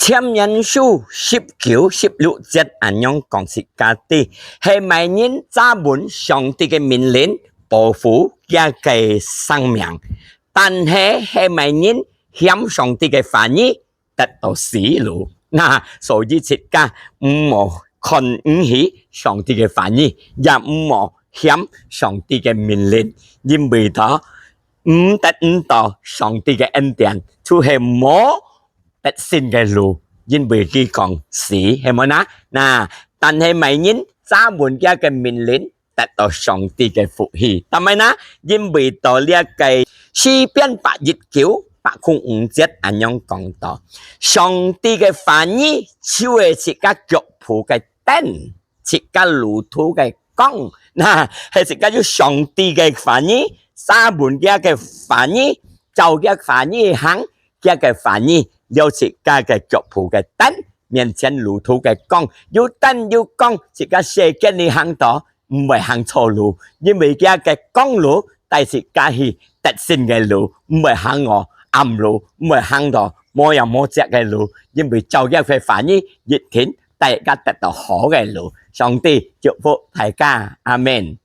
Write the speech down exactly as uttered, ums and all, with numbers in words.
箴言書十九、十六節恁樣講自家知，係麼人揸穩上帝个命令，保護佢个生命，但係係麼人嫌上帝个話語，得到死路。那所以自家毋好看毋起上帝个話語，也毋好嫌上帝个命令，因為到毋得毋到上帝个恩典，就係無得勝个路，因為佢講死，係無呢？那但係麼人揸穩佢个命令，得到上帝个福氣。但係呢，因為到這个詩篇百一九、百空五節恁樣講到，上帝个話語就係自家腳步个燈，自家路途个光。那係自家有上帝个話語，揸穩佢个話語，照佢个話語行，佢个話語了自家个腳步个燈，面前路途个光，有燈有光，自家世間裡行到，毋會行錯路，因為佢个光路帶自家去得勝个路，毋會行哦暗路，毋會行到無影無跡个路，因為照佢个話語一定帶自家得到好个路。上帝祝福大家，阿門。